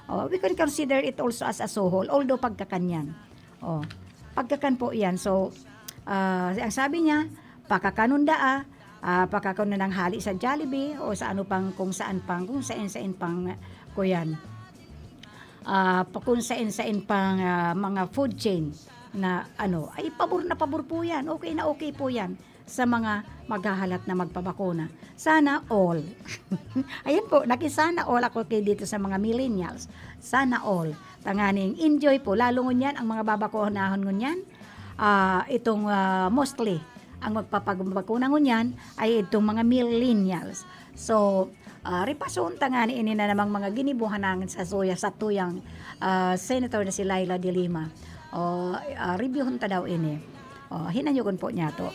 O, we can consider it also as a suhol, although pagkakan yan. O, pagkakan po yan. So, ah, ang sabi niya, pakakanon daa, Ah, pakakaon na ng hali sa Jollibee o sa ano pang, kung saan pang, kung sain-sain pang, kuyan. Ah, pa-, kung sain-sain pang, ah, mga food chain na ano, ay pabor na pabor po yan. Okay na okay po yan sa mga maghahalat na magpabakuna. Sana all. Ayan po, nakisana all ako kay dito sa mga millennials. Sana all. Tanganing enjoy po. Lalo ngunyan ang mga babakunahon ngunyan. Ah, itong, ah, mostly, ang magpapabakuna ngunyan ay itong mga millennials. So, ah, repason ta ngani ini na namang mga ginibuhan nang sa suya, sa tuyang, ah, Senator na si Leila de Lima. O, ah, reviewhon ta daw ini. O, hinanyogon po niya to.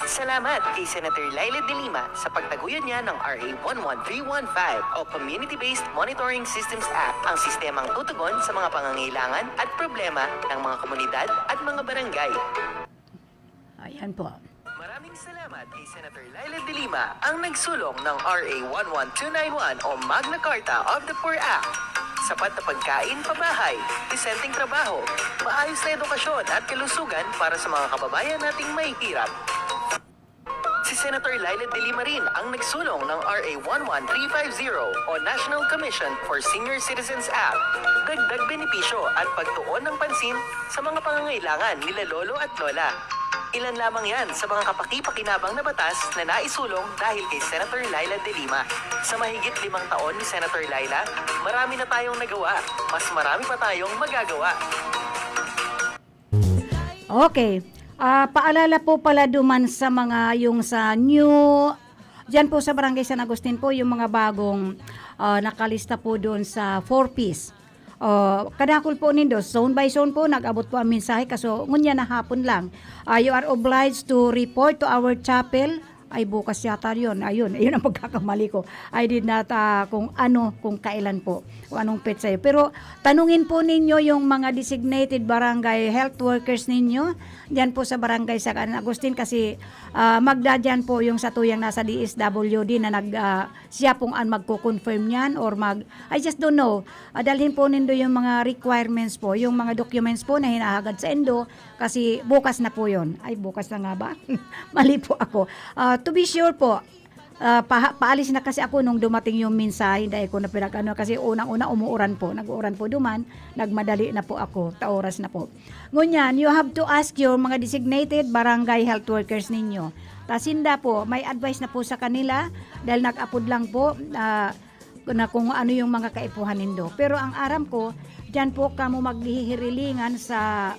Salamat kay Senator Leila de Lima sa pagtaguyod niya ng R A one one three one five o Community-Based Monitoring Systems Act, ang sistemang tutugon sa mga pangangailangan at problema ng mga komunidad at mga barangay. Ayan po. Maraming salamat kay Senator Leila de Lima, ang nagsulong ng R A one one two nine one o Magna Carta of the Poor Act. Sapat na pagkain, pabahay, desenteng trabaho, maayos na edukasyon at kalusugan para sa mga kababayan nating mahihirap. Si Senator Leila de Lima rin ang nagsulong ng R A one one three five zero o National Commission for Senior Citizens Act. Dagdag benepisyo at pagtuon ng pansin sa mga pangangailangan nila lolo at lola. Ilan lamang yan sa mga kapaki-pakinabang na batas na naisulong dahil kay Senator Leila de Lima. Sa mahigit limang taon ni Senator Leila, marami na tayong nagawa, mas marami pa tayong magagawa. Okay. Ah, paalala po pala duman sa mga yung sa new, diyan po sa Barangay San Agustin po, yung mga bagong, ah, nakalista po doon sa four Ps. Oh, kadakul po nindo, zone by zone po, nag-abot po ang mensahe, kaso ngunyan na hapon lang. Ah, you are obliged to report to our chapel. Ay, bukas yata yun. Ayun, ayun ang pagkakamali ko. I did not, ah, kung ano, kung kailan po, kung anong petsa yun. Pero tanungin po ninyo yung mga designated barangay health workers ninyo, diyan po sa barangay San Agustin, kasi, ah, magdadyan po yung sa tuyang nasa D S W D na nag, ah, siya pong ang magko-confirm niyan or mag, I just don't know. Ah, dalhin po nindo yung mga requirements po, yung mga documents po na hinahagad sa indo, kasi bukas na po yun. Ay, bukas na nga ba? Mali po ako. Ah, to be sure po, ah, paha-, paalis na kasi ako nung dumating yung mensahe, dahil ko na pinag-ano, kasi unang-una umuuran po, nag-uuran po duman, nagmadali na po ako, ta oras na po. Ngunyan, you have to ask your mga designated barangay health workers ninyo. Ta sinda po, may advice na po sa kanila, dahil nag-apod lang po, ah, na kung ano yung mga kaipuhan nindo. Pero ang aram ko, diyan po kamo maghihirilingan sa,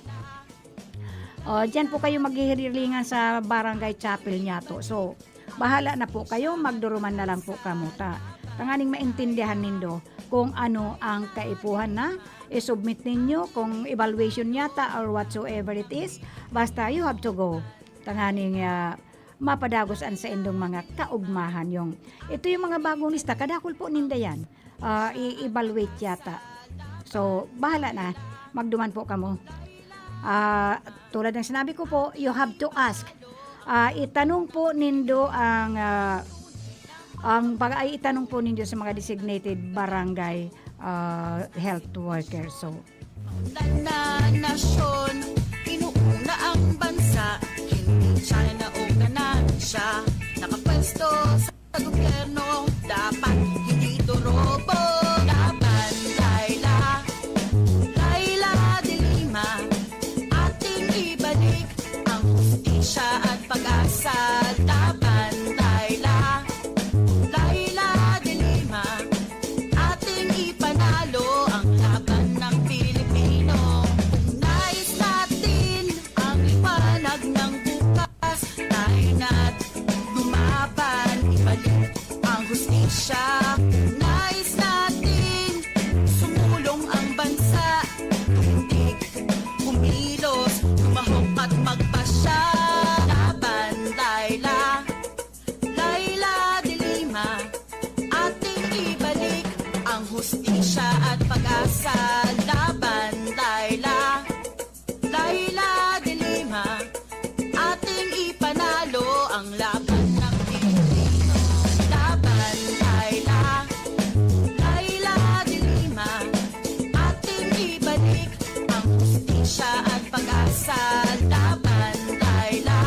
oh, diyan po kayo maghihirilingan sa barangay chapel niyato. So, bahala na po kayo, magduruman na lang po kamo ta. Tanganing maintindihan nindo kung ano ang kaipuhan na i-submit ninyo, kung evaluation yata or whatsoever it is. Basta you have to go. Tanganing, ah, mapadagos an saindong mga kaugmahan. Yung, ito yung mga bagong lista, kadakul po ninda yan. Ah, i-evaluate yata. So, bahala na. Magduman po kamo. Ah, tulad ng sinabi ko po, you have to ask. Ah, itanong po nindo ang, ah, ang pag-, ay itanong po nindo sa mga designated barangay, ah, health worker. So, Tan na nasyon, inuuna ang bansa, hindi China o ganansya. Nakapwesto sa gobyerno, dapat hindi dorobo. Laban, Laila, Laila de Lima, ating ibalik ang hustisya at pag-asa. Laban, Laila, Laila de Lima, ating ipanalo ang laban ng Pilipino. Kung nais natin ang liwanag ng bukas, tayo na't lumaban, ibalik ang hustisya. Kung nais natin sumulong ang bansa, tumindig, kumilos, lumahok at magpasya. Laban, Laila, Laila de Lima, ating ibalik ang hustisya at pag-asa. Laban, Laila, Laila de Lima, ating ipanalo ang laban ng Pilipino. Laban, Laila, Laila de Lima, ating ibalik ang hustisya at pag-asa. Laban, Laila.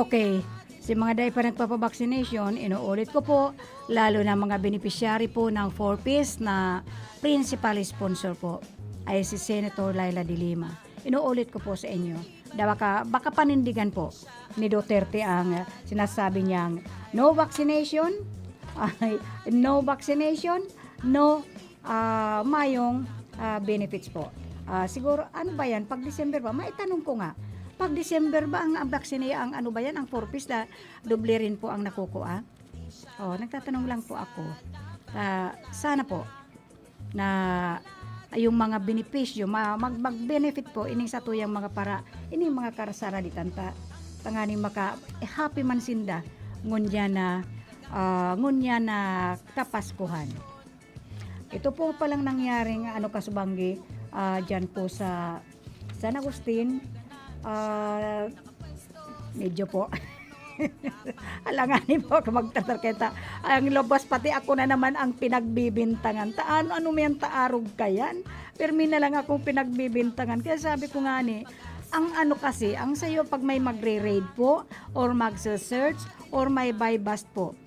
Okay. Si mga dai pa nagpapa-vaccination, inuulit ko po, lalo na mga beneficiary po ng four Ps na principal sponsor po ay si Senator Leila de Lima. Inuulit ko po sa inyo, da baka, baka panindigan po ni Duterte ang, ah, sinasabi niyang no vaccination, ay, no vaccination, no, ah, mayong, ah, benefits po. Ah, siguro, ano ba yan? Pag December ba? Maitanong ko nga. Pag December ba ang, ang vaccine, ang ano ba yan? Ang four Ps na doble rin po ang nakukuha? Oh, nagtatanong lang po ako. Ah, sana po na yung mga benepisyo, ma-, mag-, mag-benefit po ining satuyang mga para, ining mga karasaraditan ta, tanganing maka-, eh, happy man sinda ngunyan na, ah, ngunyan na Kapaskuhan. Ito po palang nangyaring ano, kasubanggi, ah, dyan po sa San Agustin, ah, medyo po. Alanganin po ako magtatarketa. Ang lubos, pati ako na naman ang pinagbibintangan. Ta-, ano, ano may ang taarog kayan? Pirmi na lang akong pinagbibintangan. Kaya sabi ko nga ni, ang ano kasi, ang sayo pag may magre-raid po, or magse-search, or may buy bust po.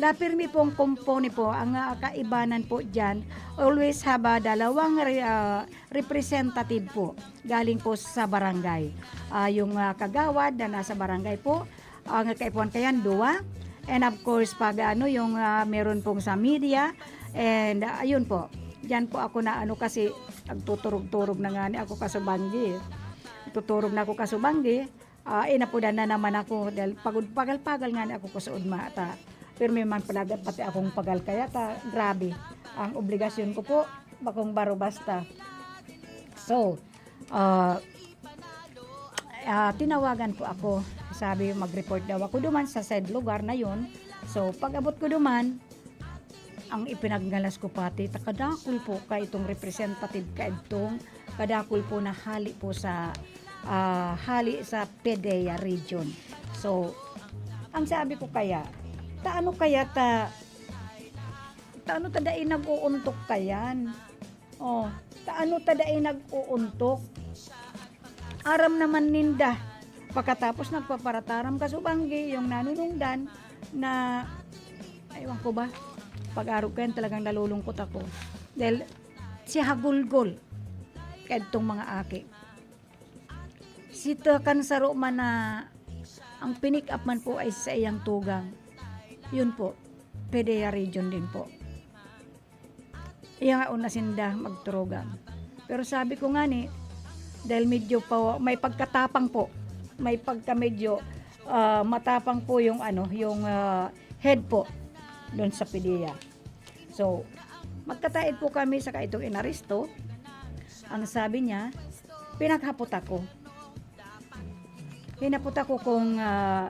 La pirmi pong kumpuni po, ang, ah, kaibanan po dyan, always have, ah, dalawang re-, ah, representative po galing po sa barangay. Ah, yung, ah, kagawad na nasa barangay po, ang kaipuhan kayan, duwa. And of course, pag ano, yung, ah, meron pong sa media, and, ah, ayun po, dyan po ako na ano, kasi nagtuturog-turog na nga ni ako kasubanggi. Nagtuturog na ako kasubanggi. Ah, inapodan na naman ako dahil pagod, pagal-pagal nga ni ako kusuod mata. Pero may man pala pati akong pagal kaya ta, grabe. Ang obligasyon ko po, bakong baro basta. So, ah, ah, tinawagan po ako. Sabi, mag-report daw ako duman sa said lugar na yun. So, pag-abot ko duman, ang ipinagngalas ko pati, ta kadakul po ka itong representative kaidtong, kadakul po na hali po sa, ah, hali sa PDEA region. So, ang sabi ko kaya, ta ano kaya ta, ta ano ta dai nag-uuntok kayan? Oh, ta ano ta dai nag-uuntok? Aram naman ninda. Pagkatapos nagpaparataram kasubanggi yung nanunungdan na, aywan ko ba, pag-arog ko yan, talagang nalulungkot ako. Dahil siya hagulgol kaidtong mga aki. Sitakan saro man na ang pinick up man po ay sa iyang tugang. Yun po, PDEA region din po. Iya nga una sinda magturugang. Pero sabi ko nga ni, dahil medyo pa, may pagkatapang po, may pagka medyo, ah, matapang po yung ano, yung, ah, head po doon sa PDEA. So, magkataed po kami sa kaitong inaresto. Ang sabi niya, pinaghapot ako. Hinapot ako kung, ah,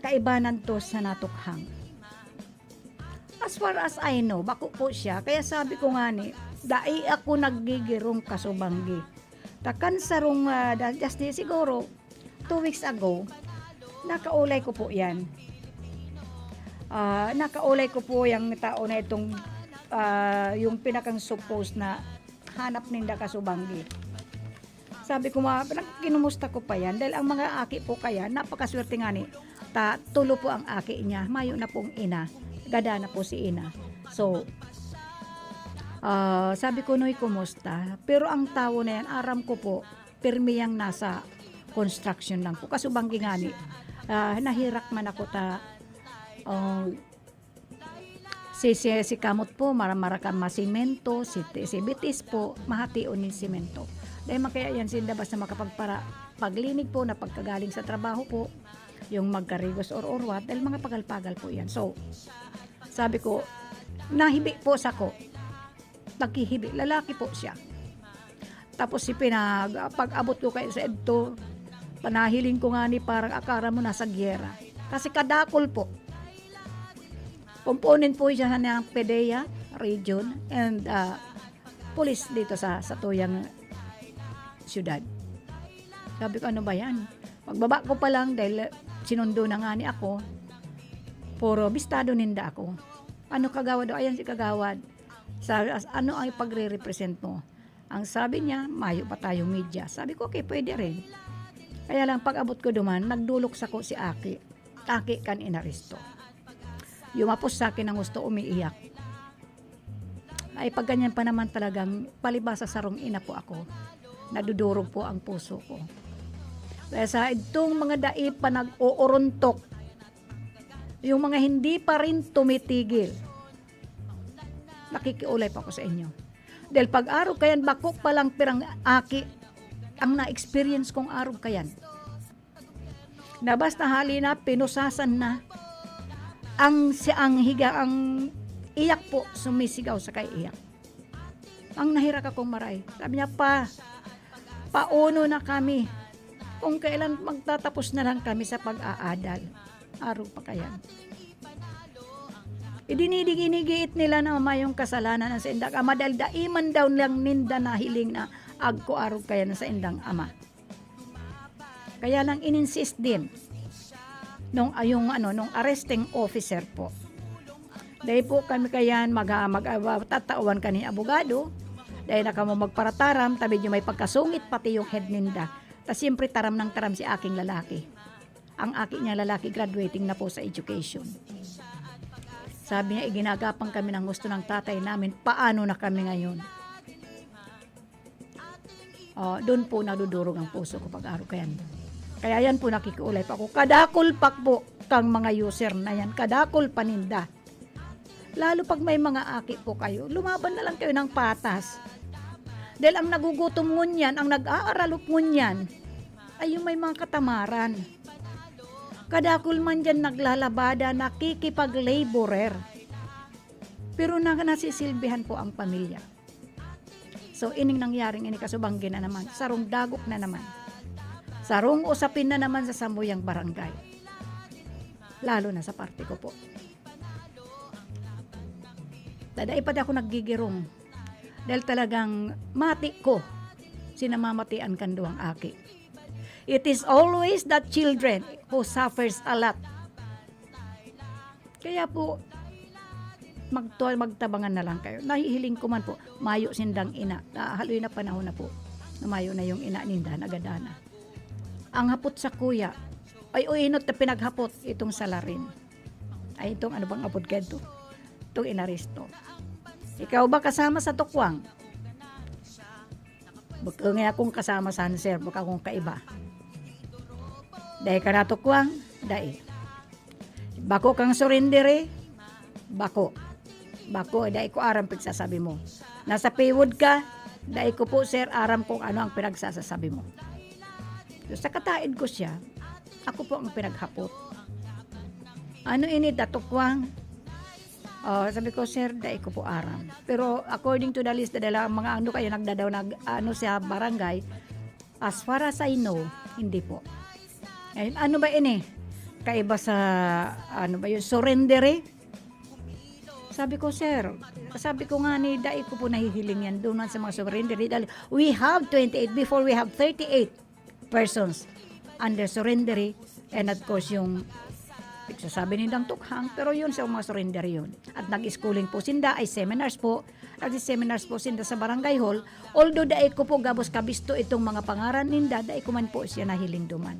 kaibanan to sa natukhang. As far as I know, bako po siya. Kaya sabi ko nga ni, dai ako naggigirong kasubanggi. Takan sarong, ah, da-, just di siguro, two weeks ago, nakaulay ko po yan. Ah, nakaulay ko po yung tao na itong, ah, yung pinakang supposed na hanap ninda kasubanggi. Sabi ko, ma-, pinagkinumusta ko pa yan. Dahil ang mga aki po kaya, napakaswerte nga ni, ta, tulo po ang aki niya. Mayo na pong ina. Gada na po si ina. So, ah, sabi ko, "Noy, kumusta?" Pero ang tawo na yan, aram ko po, pirmi yang nasa construction lang po. Kasubanggi nga ni, ah, nahirak man ako ta, oh, si, si, si kamot po, mara-, mara ka masimento, si, si bitis po, mahation nin simento. Dahil man kaya yan, sinda basta makapagpara-, paglinig po na pagkagaling sa trabaho po, yung magkarigos or, or what, dahil mga pagal-pagal po yan. So, sabi ko, nahibi po sako. Naghihibi, lalaki po siya. Tapos si pinag-, pag-abot ko kay sa edto, panahiling ko nga ni parang akara mo nasa giyera. Kasi kadakol po. Component po siya ng PDEA region and, ah, police dito sa, sa tuyang syudad. Sabi ko, "Ano ba yan?" Pagbaba ko pa lang, dahil sinundo na nga ni ako, puro bistado ninda ako. "Ano kagawad?" "O, ayan si kagawad." Sa, as-, "Ano ang ipagre-represent mo?" Ang sabi niya, "Mayo pa tayong media." Sabi ko, "Okay, pwede rin." Kaya lang, pag-abot ko duman, nagdolok sako si aki. Aki kan inaresto. Yumapos sa akin ang husto, umiiyak. Ay, pag ganyan pa naman talagang palibasa sarong ina po ako, nadudurog po ang puso ko. Kaya sa itong mga dai pa nag-oorontok, yung mga hindi pa rin tumitigil, nakikiulay pa ako sa inyo. Dahil pag arog kayan, bako pa lang pirang aki ang na-experience kong arog kayan. Na basta hali na, pinusasan na. Ang, si, ang higa, ang iyak po, sumisigaw sa kaiyak. Ang nahirak akong maray. Sabi niya, "Pa, pauno na kami. Kung kailan magtatapos na lang kami sa pag-aadal." Arog pa kayan. Idinidig-inigiit nila na mayong kasalanan ang saindang ama dahil dai man daw lang ninda nahiling na agko arog kayan ang saindang ama. Kaya lang in-insist din nung, ah, yung ano, nung arresting officer po. Dahil po kami kayan mag, mag, ah, tatawan kani abogado, dahil na kamo magparataram, tabi nyo may pagkasungit pati yung head ninda. Ta siyempre taram ng taram si aking lalaki. Ang aki niya lalaki graduating na po sa education. Sabi niya, "Iginagapang kami ng gusto ng tatay namin, paano na kami ngayon?" Oh, doon po nadudurog ang puso ko pag arog kayan. Kaya yan po nakikiulay pa ako. Kadakol pa po kang mga user na yan. Kadakol paninda. Lalo pag may mga aki po kayo, lumaban na lang kayo ng patas. Dahil ang nagugutom ngunyan, ang nag-aaralok ngunyan, ay yung may mga katamaran. Kadakol man dyan naglalabada, nakikipag-laborer. Pero na, nasisilbihan po ang pamilya. So, ining nangyaring ini kasubanggi na naman, sarong dagok na naman. Sarong usapin na naman sa samuyang barangay. Lalo na sa parte ko po. Dadaipad ako naggigirong. Dahil talagang mati ko, sinamamatian kan duwang aki. It is always the children who suffers a lot. Kaya po, magtuwa, magtabangan na lang kayo. Nahihiling ko man po, mayo sindang ina. Ah, haloy na panahon na po na mayo na yung ina ninda, nagadana. Ang hapot sa kuya, ay uinot na pinaghapot itong salarin. Ay, itong ano bang apod ka ito? Itong inaresto. Ikaw ba kasama sa tukwang? Baka nga akong kasama sa sir, baka akong kaiba. Dai ka natukwang, dai. Bako kang surrender eh, bako. Bako, dai ko aram pagsasabi mo. Nasa paywall ka, dai ko po, sir, aram kung ano ang pinagsasasabi mo. So, sa kataid ko siya, ako po ang pinaghapot. Ano ini, datukwang? Oh, sabi ko, "Sir, dai ko po aram." Pero according to the list, dala ang mga ano kayo, nagdadaw nag, ano, sa barangay, as far as I know, hindi po. Ngayon, ano ba ini? Kaiba sa, ano ba yun, surrender eh? Sabi ko, "Sir," sabi ko nga ni, "Dai ko po nahihiling yan doon man sa mga surrender eh, dahil we have twenty-eight, before we have thirty-eight persons under surrender eh." And of course, yung sasabi nindang tukhang, pero yun sa mga surrender yun. At nag-schooling po sinda, ay seminars po. Nag-seminars po sinda sa barangay hall. Although dai ko po gabos kabisto itong mga pangaran ninda, dai ko man po siya nahiling duman.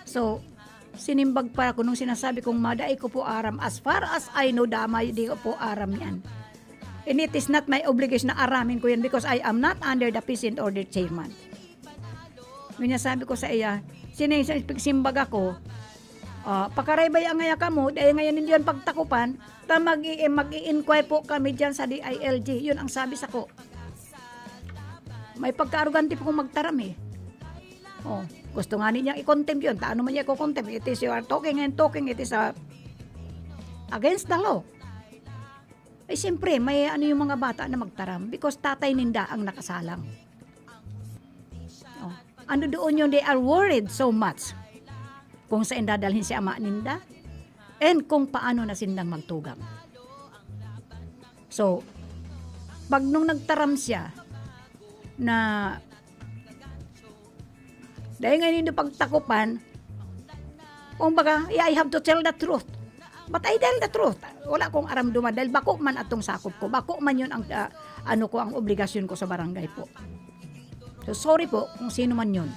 So, sinimbag pa ako nung sinasabi kong madai ko po aram. As far as I know, damay di ko po aram yan. And it is not my obligation na aramin ko yan because I am not under the peace and order chairman. Ngunyan sabi ko sa iya, "Sini-, sa pagsimbag ako, ah, pakaraybay ang ngaya kamo, dahil ngayon hindi yan pagtakupan, ta mag-i-, mag-i-inquire po kami dyan sa D I L G." Yun ang sabi sa ko. May pagka-arogante po kung magtaram eh. Oh, gusto nga niya i-contempt yun. Ta ano man niya i-contempt? It is you are talking and talking, it is, ah, against the law. Eh, siyempre, may ano yung mga bata na magtaram because tatay ninda ang nakasalang. Oh. Ano doon yun, they are worried so much kung saan dadalhin si ama ninda and kung paano na sindang magtugang. So, pag nung nagtaram siya na dahil nga nindo pagtakupan, kumbaga, yeah, I have to tell the truth. But I tell the truth. Wala kong aram duman dahil bako man atong sakop ko. Bako man yun ang, ah, ano ko, ang obligasyon ko sa barangay po. So, sorry po kung sino man yun.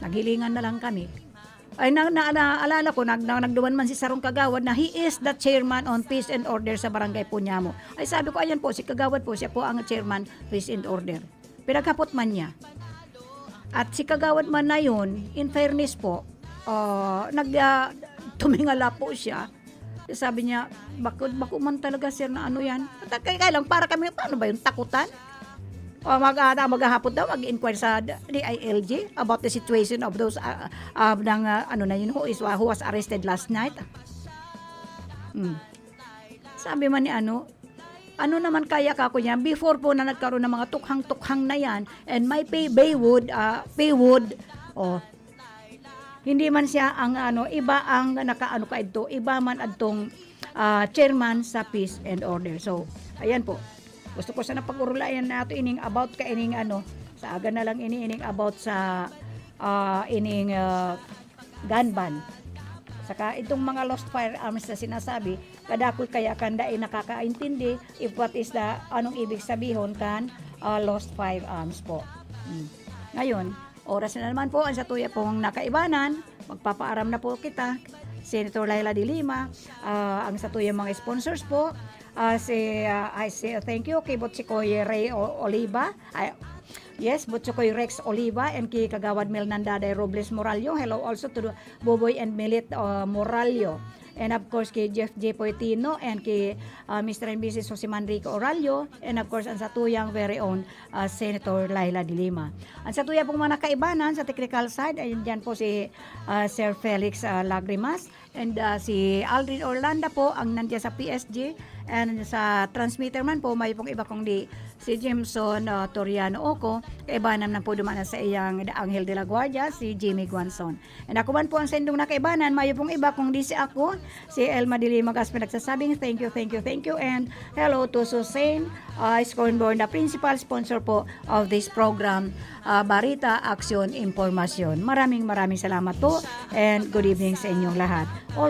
Naghilingan na lang kami. Ay, na, na, naalala ko, nag, na, nagduman man si sarong kagawad na he is the chairman on peace and order sa barangay po niyamo. Ay, sabi ko, "Ayan po, si kagawad po, siya po ang chairman, peace and order." Pinaghapot man niya. At si kagawad man na yun, in fairness po, ah, nag, ah, tumingala po siya. Sabi niya, "Bako, bako man talaga, sir, na ano yan." At kaya, kaya lang, para kami, paano ba yung takutan? O mag, ah, maghahapot daw, mag-inquire sa D I L G about the situation of those, ah, ah, ng, ah, ano na yun, who is, who was arrested last night. Hmm. Sabi man ni ano, "Ano naman kaya kako niyan? Before po na nagkaroon ng mga tukhang-tukhang na yan, and may pay, baywood, ah, paywood, oh, hindi man siya ang ano, iba ang nakaano ka idto, iba man adtong, ah, chairman sa peace and order." So, ayan po. Gusto ko sana pag-urulayan nato ining about ka ining ano, sa aga na lang ini, ining about sa, ah, ining, ah, gun ban. Saka itong mga lost firearms na sinasabi, kadakul kaya kan dai nakakaintindi if what is the, anong ibig sabihon kan, ah, lost firearms po. Hmm. Ngayon, oras na naman po ang satuya pong nakaibanan. Magpapaaram na po kita. Senator Leila de Lima, ah, ang satuyang mga sponsors po, ah, si, ah, I say thank you kay Butchikoy Ray O-, Oliva. Ay, yes, Butchikoy Rex Oliva and kay Kagawad Mel Nandaday Robles Morallo. Hello also to Boboy and Milit, ah, Morallo. And of course, kay Jeff J Poitino and kay, ah, Mister and Missus Jose Manrico Orallo. And of course, ang satuyang very own, ah, Senator Leila de Lima. Ang satuya pong mga nakaibanan sa technical side, ayun dyan po si, ah, Sir Felix, ah, Lagrimas and, ah, si Aldrin Orlando po ang nandiyan sa P S G. And sa transmitter man po, may pong iba kundi si Jimson, ah, Toriano Oco. Kaibanan na po duman sa iyang Angel de la Guardia, si Jimmy Guanzon. And ako man po ang sendong nakaibanan, mayo pong iba kundi si ako, si Elma de Lima Gasper nagsasabing, "Thank you, thank you, thank you," and hello to Susain, uh, Scornborn, the principal sponsor po of this program, uh, Barita, Aksyon, Impormasyon. Maraming, maraming salamat po and good evening sa inyong lahat.